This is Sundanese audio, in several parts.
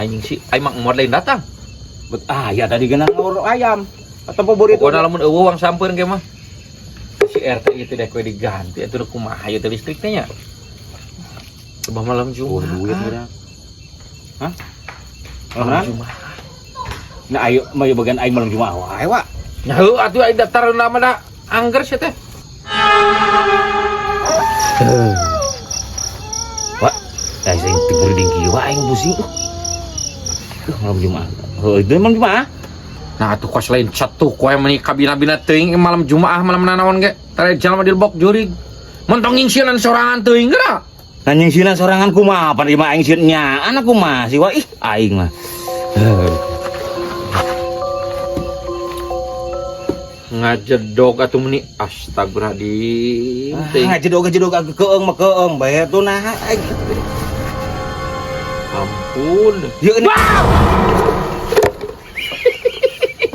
Aing si aing mah mod lain datang. Bet ah ya tadi gena nguruk ayam. Atau pobor itu. Pokona lamun eueuh wang sampeun ge mah. Si RT itu deh kue diganti atuh kumaha ieu teh listrik teh nya. Coba malam Oh, Jumat. duit udah. Hah? Malam Jumat. Nah, ayo mau bagian aing malam Jumat wae, Wak. Nya heuh atuh aing daftar nama da angger sia teh. Wak, aing sing teu muriding kieu wae aing pusing. Malam Jumat. Heuh, itu malam Jumat. Nah atuh kos lain cetuh koe meni kabina-bina teuing malam Jumaah malam nanaon ge. Tare jalma dilebok jurig. Montong nyingsieunan sorangan teuing geura. Nah nyingsieunan sorangan kumaha pan ieu mah aing sieun nyaan aku mah si Wak ih aing mah. Ngajedog atuh meni astagfirullahaladzim. Teuing. Ah, jedog keung mah keung bae tuh nah aing. Ampun. Ieu ini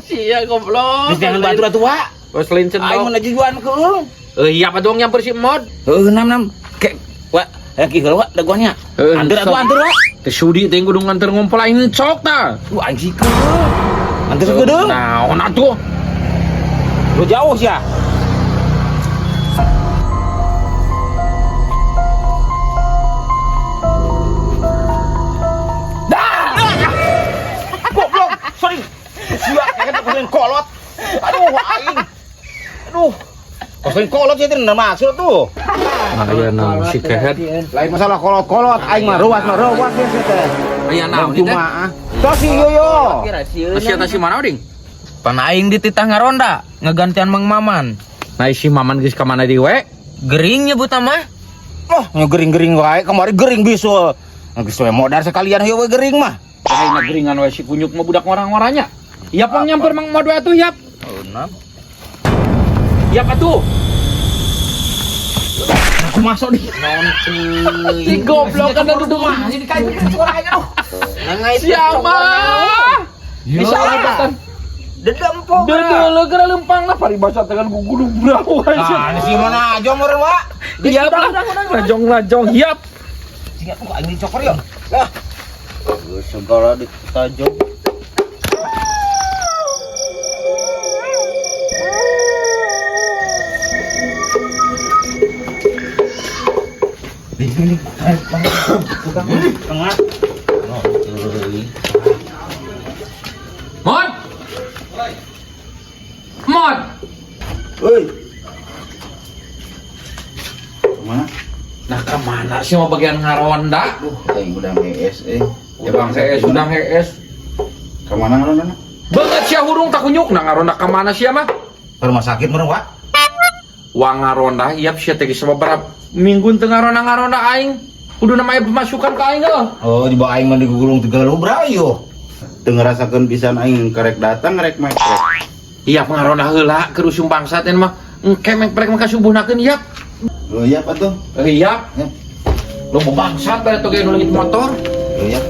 Sia goblok. geus jangan batur atuh Wak. Kos lain Aing cendok. mah najuan keung. Eh iya apa doang nyamper si mod? Heuh nam nam. Ke Wak, ki heula Wak daguannya. Heuh, Anter atuh sok. anter Wak. Teu sudi teh kudu nganter ngumpul aing cok ta. Wah aing sikeun. Anter sakedeung. Naon atuh? Lu jauh sih ya. Goblok, sorry. Sia kaget kosoin kolot. Aduh, aing. Aduh. Kosoin kolot sih teh maksud tuh. Nah, aya naon si kehed. Lain masalah kolot-kolot, aing mah ruas sih teh. Aya naon ieu teh? Cuma ah. Tos si Yoyo. Sia teh si mana ding? Pan aing dititah ngaronda ngegantian Mang Maman. Nah si Maman geus ka mana deui we? Gering nyebut mah. Oh, ngegering-gering wae kemarin gering bisul. Geus we modar sekalian hayu we gering mah. Aing geringan we si kunyuk mah budak ngorang-ngoranya. Yap pang nyamper Mang Mod we atuh yap. Oh, Yap atuh. Aku masuk nih. Si goblok kan duduk Siapa? Bisa alabatan. Dedempo. Deudeuh geura lempang lah paribasa teh kan gugudug brau Nah, ini si mana aja meureun, Wak. Iya lah. Lajong-lajong hiap. Sing aku aing dicokor yo. Lah, Segala ditajong. di sini. Buka tengah. Mod. Mod. Euy. Kemana? Nah kemana sih mau bagian ngaronda? Duh, aing udah hees eh. Udang hees, udang hees. Kemana ngaronda? Banget sia hurung tak kunyuk nah ngaronda kemana sia mah? Ke rumah sakit meureun, Wak. Wah ngaronda iap sia teh geus sababaraha minggu teu ngaronda-ngaronda aing. Kudu namanya pemasukan ka aing heuh. Oh, di bawah aing mah digugulung tiga lubra yo. Teu ngerasakeun pisan aing karek datang rek meprek. Iya ngaronda heula keur usum bangsa teh mah. Engke mengprek mah kasubuhnakeun iap. Oh iya apa tuh? Iap. Eh. Lu bangsat bare toge nu leungit motor. Oh iya.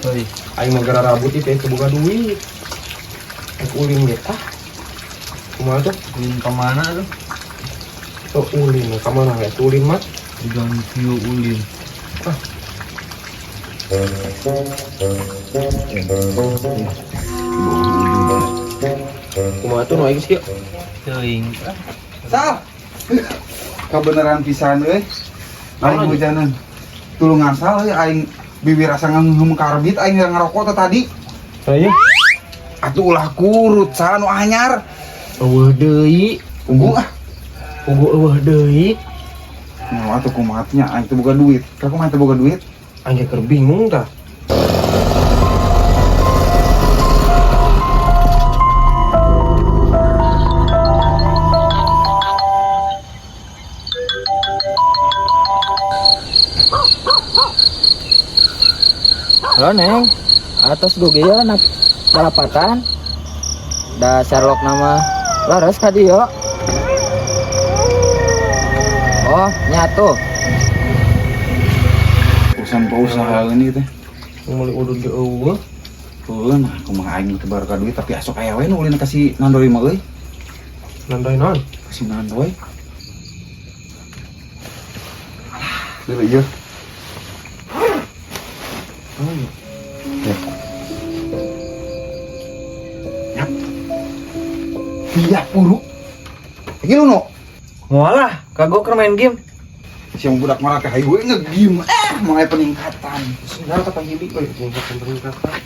Hei, aing mah gara rabut itu teu boga duit. Aku ulin ge ah. Kumaha tuh? Ulin kemana tuh? Tuh ulin ka mana ge ulin mah? Digang kieu ulin. Ah. Kumaha tuh nu aing sih? Teuing. Sal. Kebenaran pisan euy. Aing hujanan. Tulungan sal euy aing bibir asa ngeungeum karbit aing ngerokok teh tadi. Saya Atuh ulah kurut sal nu anyar. eueuh deui, Unggul ah. unggul eueuh deui. Nah, atuh kumaha teh nya aing teu boga duit. Ka kumaha teu boga duit? Aing ge keur bingung tah. Halo Neng. Atos gue ya nak balapatan. Da Sherlock nama laras ka dieu. Oh, nyatu. Urusan usaha ini teh. Meuli udud ge eueuh. Heuh, nah kumaha aing teu baraka duit tapi asok aya we nu ulin ka si Nandoy mah euy. Nandoy naon? Ka si Nandoy. Alah, leuh ieu. Oh iya. Yap. Iya, buru. Iki lu no. Moal lah, kagok keur main game. Si budak marah teh hayu we nge-game. Mulai peningkatan. Sendal kata Gibi, euy, peningkatan peningkatan.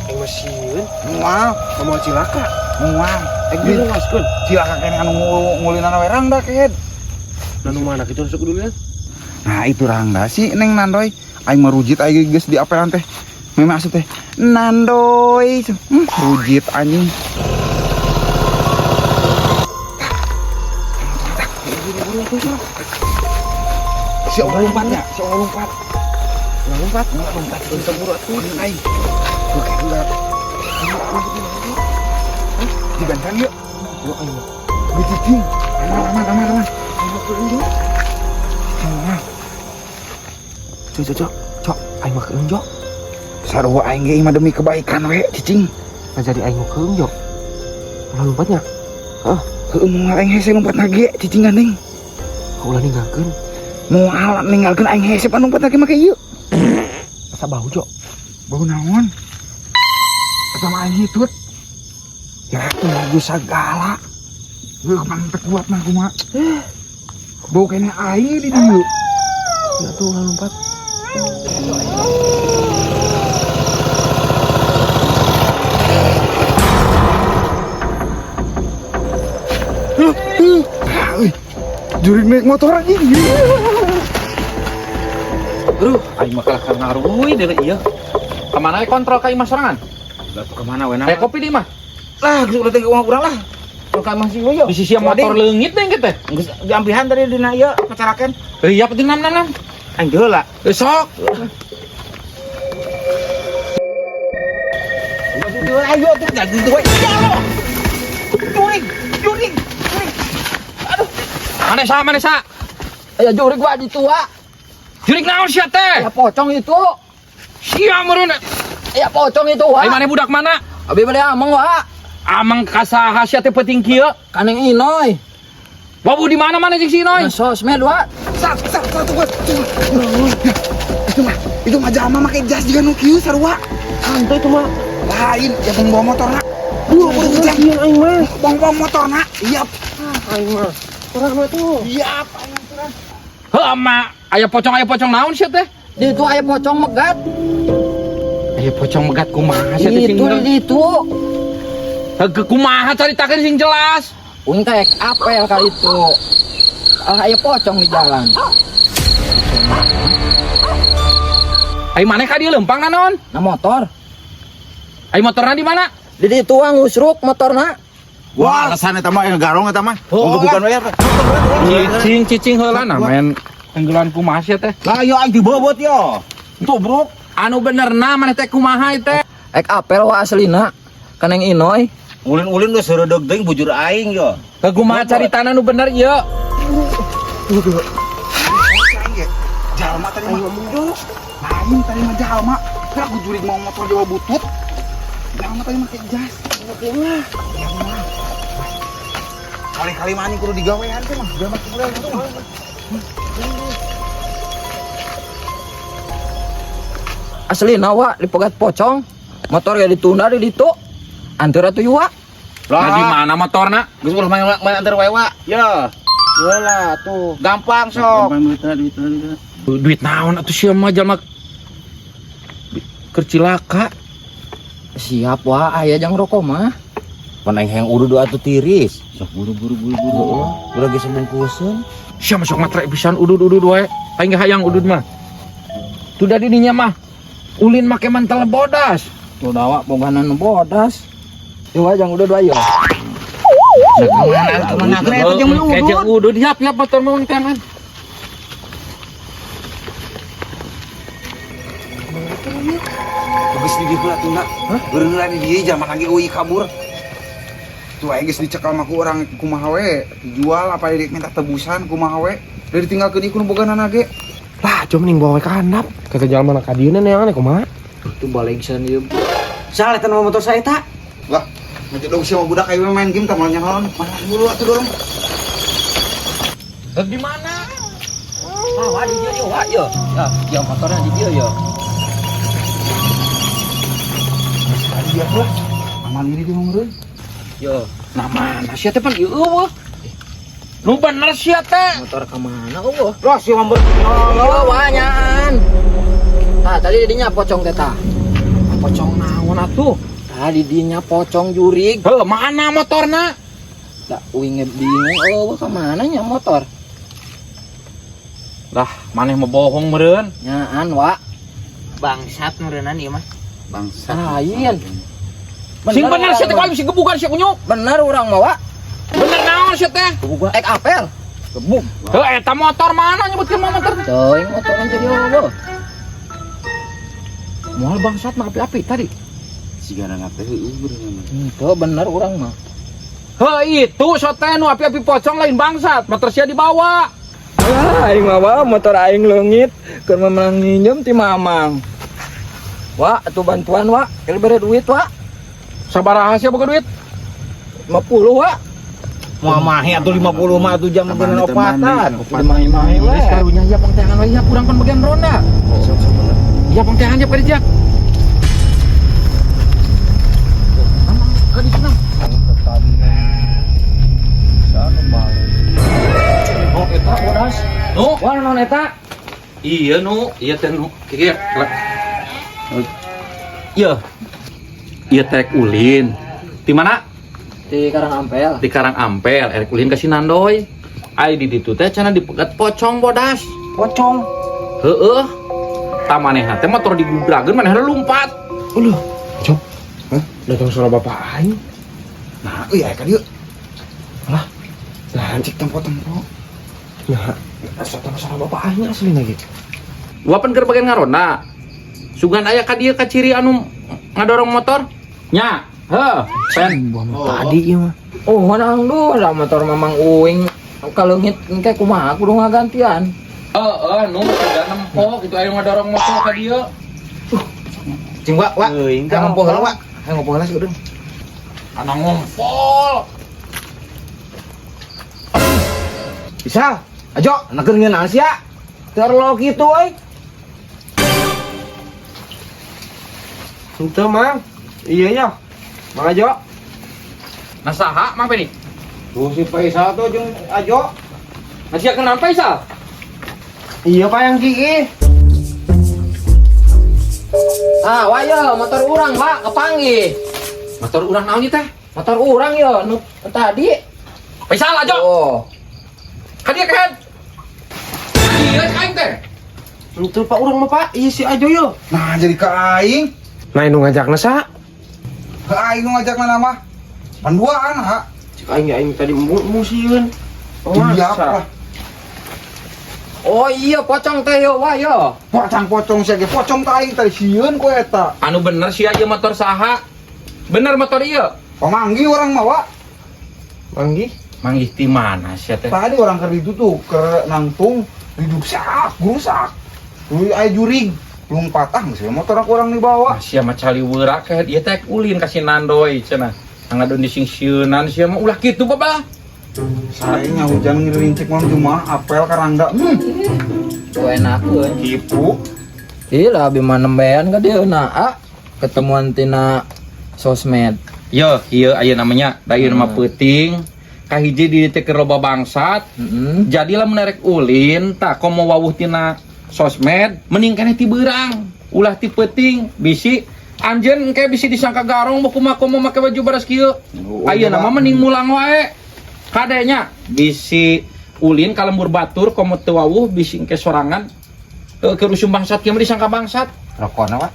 Aing mah sieun, Moal, moal cilaka. moal. Duit luaskeun. Cilaka keneh anu ngulinana we rangda kehed. Dan nu mana kitu sok dulu. Nah, itu rangda si Neng Nandoy. Aing mah rujit aing geus di apelan teh. Memang asup teh. Nandoy. Rujit anjing. Si Allah lompatnya, si Allah lompat. Lompat. Lompat, lompat buru atuh aing. Oke, enggak. Dibantan yuk. Yo aing mah. Gecicing. Aman, aman, aman, aman. Aman. Cok cok cok. Cok, aing mah keung jok. Sarua aing ge mah demi kebaikan we, cicing. Nah, jadi aing mah keung jok. Ulah lompatnya. Heueuh moal aing hese lompat nage, cicing gandeng. Ulah ninggalkeun. Moal ninggalkeun aing hese pan lompat nage make ieu. Asa bau jok. Bau naon? Eta mah aing hitut. Ya tuh sagala. Heuh pan teu kuat mah kumaha. Bau keneh aing di dieu. Ya tuh ulah lompat. Ah, euy. Jurig naik motor anjing. Bro, aing mah kalah ngaruy deui ieu. Kamana we kontrol ka imah sorangan? Lah tuh kemana we Aya kopi di imah. Lah geus ulah teh uang urang lah. Ka masih we yo. Di sisi motor leungit deh teh. Geus diampihan tadi dina ieu pacaraken. Iya, penting nam nam nam. Aing teu heula. Sok. Ayo tuh jadi tuh. Ya Allah. Jurig, jurig, jurig. Mana sa, mana sa? Aya jurig wa di tua. Jurig naon sia teh? Aya pocong itu. Sia meureun. Aya pocong itu wa. Ai maneh budak mana? Abi bade ameng wa. Ameng kasaha sia teh peuting kieu? Kaneng Inoy. Wabu di mana mana jeung si Inoy? Nah, sosmed wa. Sat, sat, satu gua. Itu mah jalma make jas juga nu kieu sarua. Santai itu mah. Lain, ya bawa motor nak. Buru buru ujang. Aing mah. Bong-bong motor nak. Iya, Aing mah. Urang mah tuh. iya, aing aturan. Heuh ama aya pocong naon sia teh? Di itu aya pocong megat. Aya pocong megat kumaha sia teh sing Itu bener? di itu. Heuh kumaha caritakeun sing jelas. Uing teh apel kali itu. Ah, aya pocong di jalan. Ai maneh ka dieu leumpang naon? Nah motor. Ai motorna di mana? Di ditu wa ngusruk motorna. Wah, alasan eta mah yang garong eta mah. Oh, Bukan we. Cicing cicing heula nah main tenggelan kumaha sia teh? Lah yo aing dibobot yo. Tubruk. Anu benerna maneh teh kumaha ieu teh? Ek apel wa aslina. Kaneng Inoy. Ulin-ulin geus heureudeg deui bujur aing yo. Heuh kumaha caritana nu bener ieu? Aing ge. Jalma tadi mah. Lain tadi mah jalma. Kira aku jurig mau motor Jawa butut. Jalma tadi make jas. Ya mah. Kali-kali mah anjing kudu digawean tuh mah. Jalma kudu tuh mah. Aslina wa dipegat pocong. Motor ya ditunda di ditu. Anteur atuh wa. Nah, di mana motorna? Geus ulah main main antar wae wa. Yo. Heula tuh. Gampang sok. Duit naon atuh sia mah jalma keur cilaka. Siap wa aya jang rokok mah. Pan aing hayang udud atuh tiris. Sok buru-buru buru-buru. Ulah geus bungkuseun. Sia mah sok matre pisan udud-udud wae. Aing ge hayang udud mah. Tuh da didinya mah. Ulin make mantel bodas. Tuh dawa boganan bodas. Yuk jang udah dua yo. Nah, kemana kemana eta jeung Kayak udud. udud yap yap motor mah tangan. Geus di dieu heula tunda. Beureun di dieu jalma lagi euy kabur. Tuh aing geus dicekal mah ku urang kumaha we, dijual apa dia minta tebusan kumaha we. Da ditinggalkeun ieu ku nu boganana ge. Lah, cuma mending bawa we ka handap. Kata jalan mana ka dieu neangan kumaha? Itu balik san ieu. Salah eta nama motor saya eta. Lah, Ngedong sih sama budak aing main game tah moal nyahoan. Mana dulu atuh dorong. Di mana? Ah, wah di dieu yo, wah yo. Ya, ya motornya di dieu yo. Tadi dia lah. Aman ini dia meureun. Yo, Nah mana sia teh pan ieu eueuh. Nu bener sia teh. motor ka mana eueuh? Loh, si mamber. Iya, wah nyaan. Tah, tadi dinya pocong teh tah. Pocong naon atuh? Tadi dinya pocong jurig. Heuh, mana motorna? Da uing bingung eueuh ka mana nya motor. Lah, maneh mah bohong meureun. Nyaan, wa. Bangsat meureunan ieu mah. Bangsat. Lain. Sing bener sia teh urang ku aing sing gebugan sia kunyuk. mah. Bener urang mah, wa. Bener naon sia teh? Gebuk ek apel. Gebuk. Heuh, eta motor mana nyebutkeun mah motor? Teuing motorna jadi eueuh. Moal bangsat mah api-api tadi. Sigana teh heueuh beureunan. Itu bener urang mah. Heuh, itu sote nu api-api pocong lain bangsat, motor sia dibawa. Alah, aing mah wa, motor aing leungit keur meunang nginjem ti mamang. Wa, atuh bantuan wa, keur bere duit wa. Sabaraha sia boga duit? 50 wa. Moal mahe atuh 50 mah atuh jam beunang opatan. Mahi-mahi we. Geus karunya ieu pangteangan we ieu kurang pan bagian ronda. Iya pangteangan jap ka dieu. Ka dieu nang. Oh, eta bodas. Nu, Wah, naon eta? iya nu, iya teh nu. Kieu Iya. Iya teh ulin. Di mana? Di Karangampel. Di Karangampel, erek ulin ka Sinandoy. Ai di ditu teh cenah dipegat pocong bodas. Pocong. Heeh. Tah manehna teh motor digubrageun manehna lompat. Uluh, Cok. Hah? Datang suara bapak aing. Nah, euy aya ka dieu. Lah, lah Cik tempo-tempo. nah, datang suara bapak aing asli lagi. Wapen keur bagian ngaronda. Sugan aya ka dieu ka ciri anu ngadorong motor? Nya, heuh, pen. Tadi ieu mah. Oh, menang duh, lah motor mamang uing kaleungit engke kumaha kudu ngagantian. Heeh, nu sugan nempo kitu aya ngadorong motor ka dieu. Cing wa, wa. Teuing Hayang ngompo heula wa. Hayang ngompo heula sih udah. Ana ngompol. Bisa. Ajo, Anak ngeunaan sia. Terlo kitu euy. Henteu, Mang. Iya ya. Mang Ajo. Nah saha Mang Peni? Tuh si Faisal tuh jeung Ajo. Nah sia kenapa Faisal? Iya, Pak yang Kiki. Ah, wah yo, motor urang, Pak, kepanggih. Motor urang naon ieu teh? Motor urang yo nu tadi. Faisal Ajo. Oh. Ka dieu kehed. Ieu cek aing teh. Henteu Pak urang mah, Pak. Iya si Ajo yo. Nah, jadi ka aing. Nah, nu ngajakna sa? Ka aing nu ngajakna mah. Panduaan ha. Cek aing aing tadi musieun. Oh, Iya masa? lah. Oh iya, pocong teh yo, wah yo. Pocong-pocong sia ge pocong ka aing tadi sieun ku eta. Anu bener sia ieu motor saha? Bener motor ieu? Pamanggi urang mah wa. Manggih. Manggih ti mana sia teh? Tadi orang keur ditu tuh keur nangtung diduksak, rusak. Lu aya jurig, lung patah geus we motor aku orang dibawa. Nah, sia mah caliweurak kehed ieu teh ulin ka Sinandoy cenah. Ngadon disingsieunan sia mah ulah kitu babah. Saingnya hujan ngirincik malam Jumat apel karangga. Tuh enak euy. Kipu. Iya lah, abi mah nembean ka dieu na, ah. Ketemuan tina sosmed. Yo, ieu aya namanya, da ieu mah peuting. Kahiji di teh keur loba bangsat. Heeh. Jadi lamun erek ulin tah komo wawuh tina sosmed mending keneh ti beurang. Ulah ti peuting bisi anjeun engke bisi disangka garong mah kumaha komo make baju baras kieu. Ayeuna mah mending mulang wae. Kadenya bisi ulin ka lembur batur komo teu wawuh bisi engke sorangan keur usum bangsat kieu mah disangka bangsat. Rokona wa.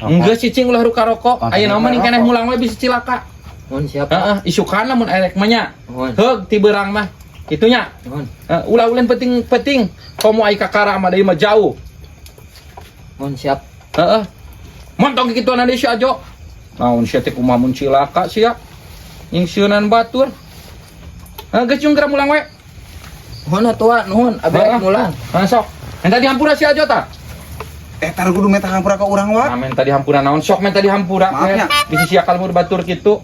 Enggeus cicing ulah ruka rokok. Oh, Ayeuna mah mending keneh rokok. mulang wae bisi cilaka. Mohon siapa? Heeh, isukan lamun erek mah nya. Mohon. Heug ti beurang mah. Itunya. Mohon. Ulah ulin penting-penting. Komo ai kakara mah deui mah jauh. Mohon siap. Heeh. Montong kituan deui si Ajo. Naon sia teh kumaha mun cilaka sia. Nyingsieunan batur. Heuh geus jeung geura mulang we. Nuhun atuh, nuhun. Abi Heeh. rek mulang. Heuh sok. Enta dihampura si Ajo tah. Eta kudu meta hampura ka urang wa. Nah, men tadi hampura naon sok men tadi hampura. Maaf ya. Di sisi akal mur batur kitu.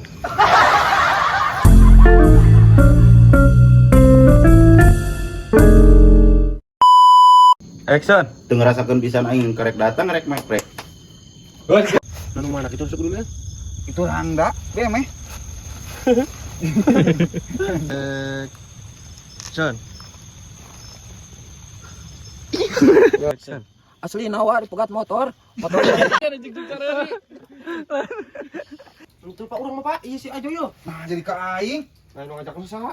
Action. Teu ngerasakeun pisan aing karek datang rek meprek. Anu mana kita masuk dulu ya? Itu rangda, be meh. Action. Action. Asli nawa dipegat motor. Motor. Itu Pak urang mah Pak, iya si Ajo yo. Nah, jadi ka aing. Nah, nu ngajak nu saha?